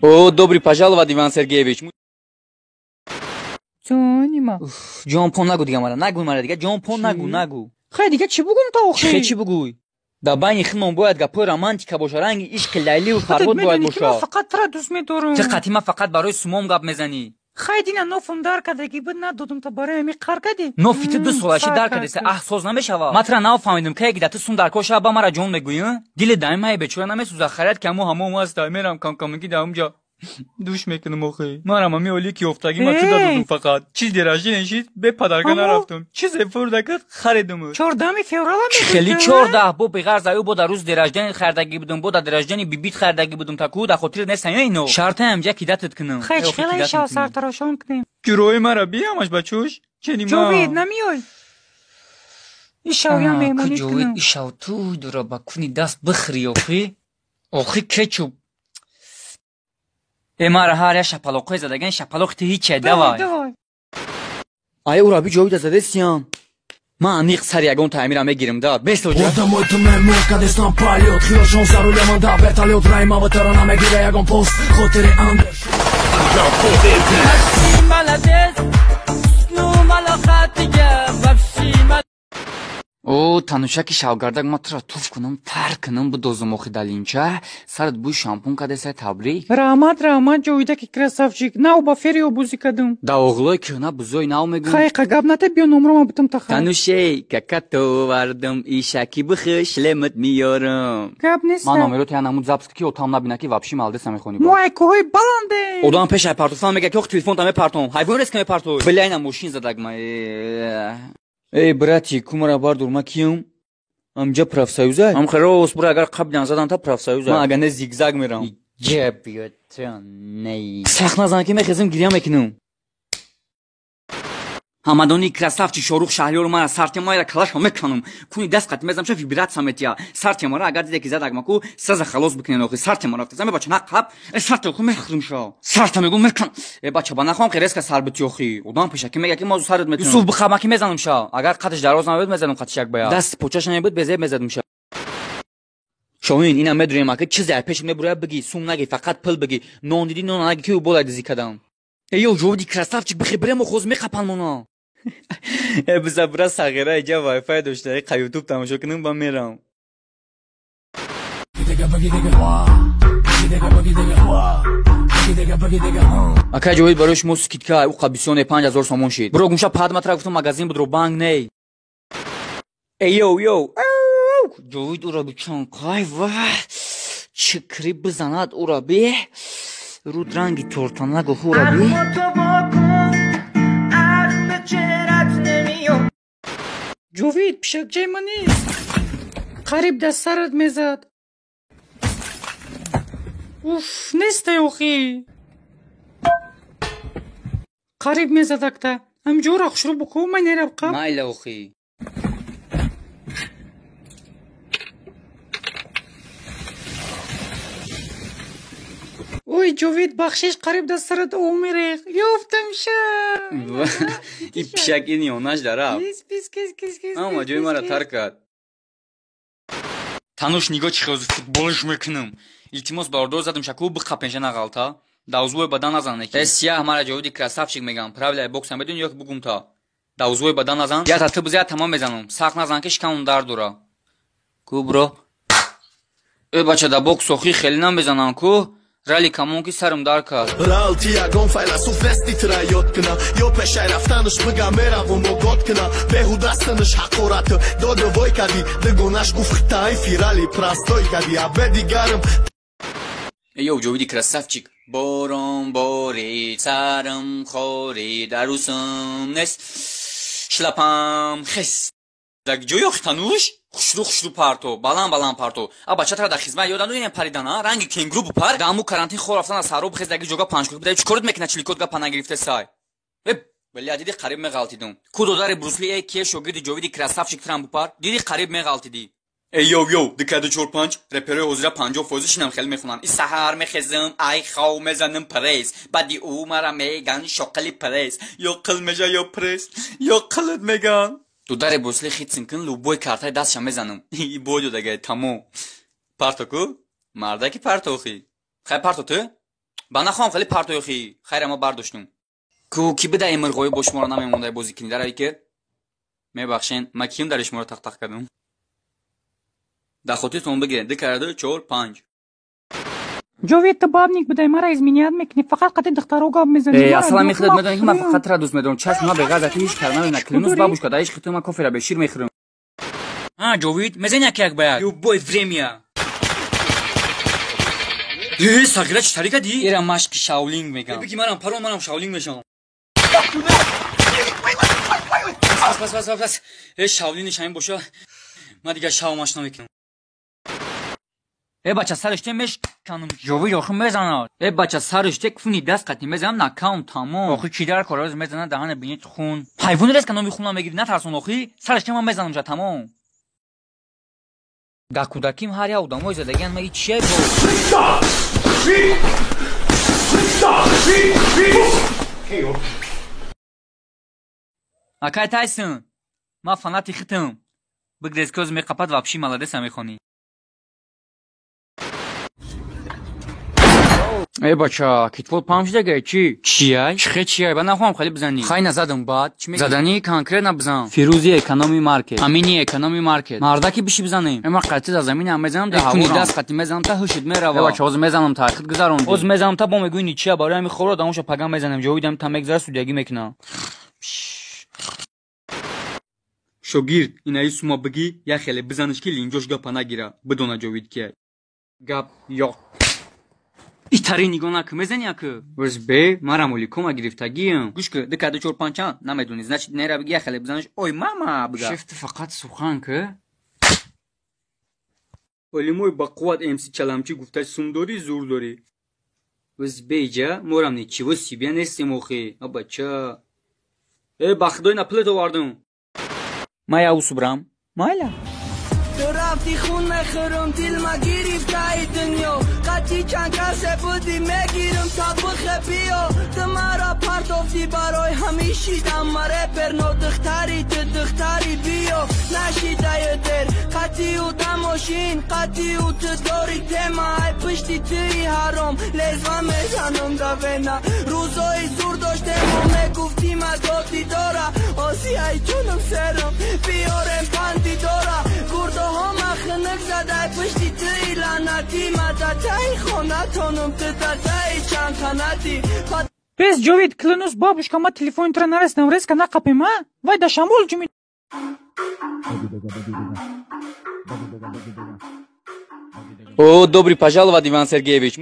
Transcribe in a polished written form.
О, добрый пожаловать, Иван Сергеевич. Ҷонима. Ҷонпон нагу дига мара, нагу мара дига, ҷонпон нагу, нагу. Хай дига чӣ бугум та охи? Хе чӣ бугуй? Дар байни худмон бояд гапҳои романтика боша, ранги ишқи Лайливу Фарҳод бояд боша. Ман фақат тура дӯст медорам. Ту қатъи ман фақат барои сумом гап мезанӣ. Хай дина нофум дар кардагӣ буд, надодум та барои ҳамин қар кардӣ. Нофи ту ду солаши дар кардеса, аҳ соз намешава. Ман тура нафаҳмидам, кае ки дар ту сум дар кор шава, ба мара ҷон мегӯӣ? Дили даи мае бечора намесӯза, хайрият ки ҳамо ҳамом аста, мерам камкамагӣ дар ҳамҷа душ мекунам охи. Манам ҳами олӣ ки ёфтагӣ ма ту дадудум фақат. Чиз дераждение шид, бе падарка нарафтум. Чизе фурда кард, харидум. 14 феврала мегӯӣ? Хеле 14, бо беғарз аю бо дар рӯз дераждение хардагӣ будум, бо дар дераждение бибит хардагӣ будум, та ку дар хотир нест ё ино. Шарта ҳамҷа кидатат кунам. Хай чӣ хеле шав сартарошон кунем. Кирои мара биямаш бачуш? Чени ма. Ҷовид намиёй? Ишавям меҳмонӣ кунам. Ишав ту дура ба куни даст бихӯри охи. Охи кетчуп. Э мара ҳар як шапалоқҳои задаган шапалоқи ту ҳиче, давай. Ай ура би ҷовида задесиям. Ман аниқ сари ягон таъмира мегирам да. Бесоҷа. Одамои ту мемӯкадестан палёт, хиёлшон за руля да вертолёт, раймава тара намегира ягон пост, хотири андер. О, танушаки шавгардак ма тура туф кунам, тар кунам, бидозум охи далинча. Сарат бӯи шампун кадесай, табрик. Раҳмат, раҳмат, ҷовидаки красавчик. Нав ба фериё бозӣ кардам. Да оғлои кӯҳна бузои нав мегӯм. Хай қа гап ната, биё номрома бутам таха. Танушей, какато вардам, ишаки бихӯ, шлемат миёрам. Гап нест. Ман номеро я намуд запис ки отам набина ки вабши малдеса мехонӣ. Мо ай кӯҳои баландем. Одам пеш ай партофтан мега ки ох телефонта мепартом. Ҳайвон рест ки мепартой. Бля, ина мошин задак ма. Эй, брати, кумара бардор, ма киюм? Амҷа профсоюза? Ам херос, бура агар қабдан задан та профсоюза. Ман агар не зигзаг мерам. Сахт назан ки мехезам гиря мекунам. Ҳамадони красавчи Шорух Шаҳриёр мара сартемайра калашо меканам. Куни даст қат мезам ша вибратса метия. Сартемара агар диде ки задак маку сраза халос бикунен охи сартемара рафта. Заме бача на қаб, э сарте ху мехӯрим ша. Сарта мегум мекан. Э бача ба нахоҳам херес ка сар бити охи. Одам пешаки мега ки мозу сарат метунам. Юсуф бихаб маки мезанам ша. Агар қадаш дароз набуд мезанам қадаш як бая. Даст почаш набуд безеб мезадам ша. Шоҳин ина медурем аки чизе ай пеш мебурая биги, сум наги, фақат пул биги. Нон диди нон наги ки болай дизӣ кадам. Э ё ҷовиди красавчик бихе бирем хоз меқапан мона. Э биза бура сағира иҷа вайфай дошта, қа ютуб тамошо кунам ба мерам. Акай ҷовид барои шумо скидка ӯ қабисёне 5000 сомон шид. Буро гумша падматра гуфтам магазин будро банк ней. Эй йоу йоу. Ҷовид ура бичон қай ва чикри бизанад ура би. Руд ранги тортана гуфт ура би. Ҷовид, пишакчаи ман нест. Қариб дар сарат мезад. Уф, нестай охи. Қариб мезадакта. Ҳамҷора хушрӯ буку, ман нераб қаб. Майла охи. Ой, Ҷовид, бахшиш, қариб дар сарат об мерехт. Ёфтам ша. И пишак ин ёнаш дарафт. Кис, кис, кис, кис. Ама ҷои мара тар кард. Тануш нигоҳ чӣ хел футболш мекунам. Илтимос бародор задам шаку биқапенша нағалта. Давзуи бадан назан неки. Э сияҳ мара Ҷовиди красавчик мегам. Правилаи боксам медонӣ ё ки бугум та. Давзуи бадан назан. Я та ту биза тамом мезанам. Сахт назан ки шикамам дард дора. Ку бро. Э бача да бокс охи хеле намезанам ку. Рали камон ки сарам дар кард. Рал ти ягон файласуф нести тра ёд куна, ё пешай рафтанаш бига меравум огод куна, беҳудастанаш ҳақорат доду вой кардӣ, дугонаш гуфт хитаи фирали простой кардӣ, абеди гарм. Эй ҷовиди красавчик, борон борид, сарам хорид, арӯсам нест, шлапам хес. Дар ҷои охи тануш? Хушрӯ хушрӯ парто, баланд баланд парто. А бача тара дар хизмат ёдам додем паридан, а? Ранги кенгуру бупар. Дар ҳамун карантин хор рафтан аз саҳро бихез даги ҷога панҷкӯ бидай чӣ корот мекунад чиликот гапа нагирифте сай. Э, бля, диди қариб меғалтидум. Ку додари Брусли э кие шогирди ҷовиди красавчик трам бупар? Диди қариб меғалтидӣ. Эй йоу йоу, 2 4 5 реперои ҳозира 50% шинам хеле мехонанд. И саҳар мехезам, ай хов мезанам пресс. Баъди ӯ мара меган шоқили пресс. Ё қил меша ё пресс, ё қилит меган. Дударе Брусли хитсин кун, любой картаи дастша мезанам. И бой додагай, тамом. Парто ку? Мардаки партохӣ. Хай парто ту? Ба нахоҳам хеле партоёхӣ. Хайра ма бардоштум. Ку ки бидаи мирғоӣ бо шуморо намемондай бозӣ кунӣ даравӣ ки? Мебахшен, ма киюм дари шуморо тақ-тақ кардам? Дар хотиртон бигиред 2 × 2 4 5. Ҷовид, ту бабник будай, мара изменять мекунӣ, фақат қати духтаро гап мезанӣ. Э, аслан мехӯред, медонӣ ки ман фақат тура дӯст медорам. Чашм ма беғарз ки ҳеҷ кара намебинад. Клянусь бабушка, дар ишқи ту ман кофера бе шир мехӯрам. А, Ҷовид, мезани як як ба як? Любой время. Э, сағира чӣ тари кардӣ? Эра машқи шаолинг мегам. Бигӣ манам парон, манам шаолинг мешавам. Бас, бас, бас, бас. Э, шаолиниш ҳамин боша. Ман дигар шавмаш намекунам. Э, бача, сариш те мешканам. Ҷовид охи мезанад. Э, бача, сариш те куфни даст қатӣ мезанам, накаун тамом. Охи чӣ дар кор оз мезанад, даҳана бинед хун. Ҳайвони резка номи хунам мегирӣ, натарсон охи. Сариш те ман мезанам ҷа тамом. Дар кӯдаким ҳар як одамои задагиан ма и чие бо? Акай Тайсон, ман фанати хитам. Бигрез ки оз меқапад вабши маладеса мехонӣ. Э, бача, китфол пам шудагай чӣ? Чияй? Чихе чияй? Ба нахоҳам хеле бизанӣ. Хай назадам баъд. Чӣ мегӣ? Заданӣ конкретно бизан. Фирӯзи экономи маркет. Амини экономи маркет. Мардаки биши бизанем. Э, ман қатъи дар заминам мезанам дар ҳаворам. Куни даст қатъи мезанам та ҳушит мерава. Э, бача, ҳозир мезанам та хит гузарондӣ. Ҳозир мезанам та бо мегӯӣ ничия барои ҳамин хобро дамоша паган мезанем. Ҷовидам та мегзара судягӣ мекунам. Шогирд, инаи сума бигӣ, як хеле бизаниш ки линҷош гапа нагира. Бидона Ҷовид кияй. Гап ёқ. Итари нигоҳ накун, мезани аку? Оз бе, мара моликома гирифтагиам. Гӯш ку, 2 × 2 4 5 чанд? Намедонӣ. Значит, нера бигӣ, як хеле бизаниш. Ой, мама, бига. Шеф, ту фақат сухан ку. Олимои ба қувват МС Чаламчӣ гуфта сум дорӣ, зур дорӣ. Оз бе иҷа, морам ничего себе нестем охи. А бача. Э, ба худои на пулет овардум. Ма я усубрам. Майла. Ту рафти хун мехӯрам, дил ма гирифтаи дунё. Қатъи чанд касе будӣ, мегирам та бихе биё. Ту маро партофтӣ барои ҳамин шидам ма репер. Но духтари ту духтари биё, нашидаю дер. Қатъи ӯ да мошин, қатъи ӯ ту дори тема. Ай пишти туи ҳаром, лезва мезанам да вена. Рӯзои зур доштему мегуфтӣ ма додӣ дора. Осияи ҷунам серам, биёрем панди дора. Гурдоҳо ма хунук задай пишти туи лаънатӣ. Ма дадаи хонатонам, ту дадаи чандханатӣ. Пес, Ҷовид, клянусь бабушка, ма телефони тура нарасидам, резка нақапем, а? Вай да шамол ҷуми. О, добрый пожаловать, Иван Сергеевич.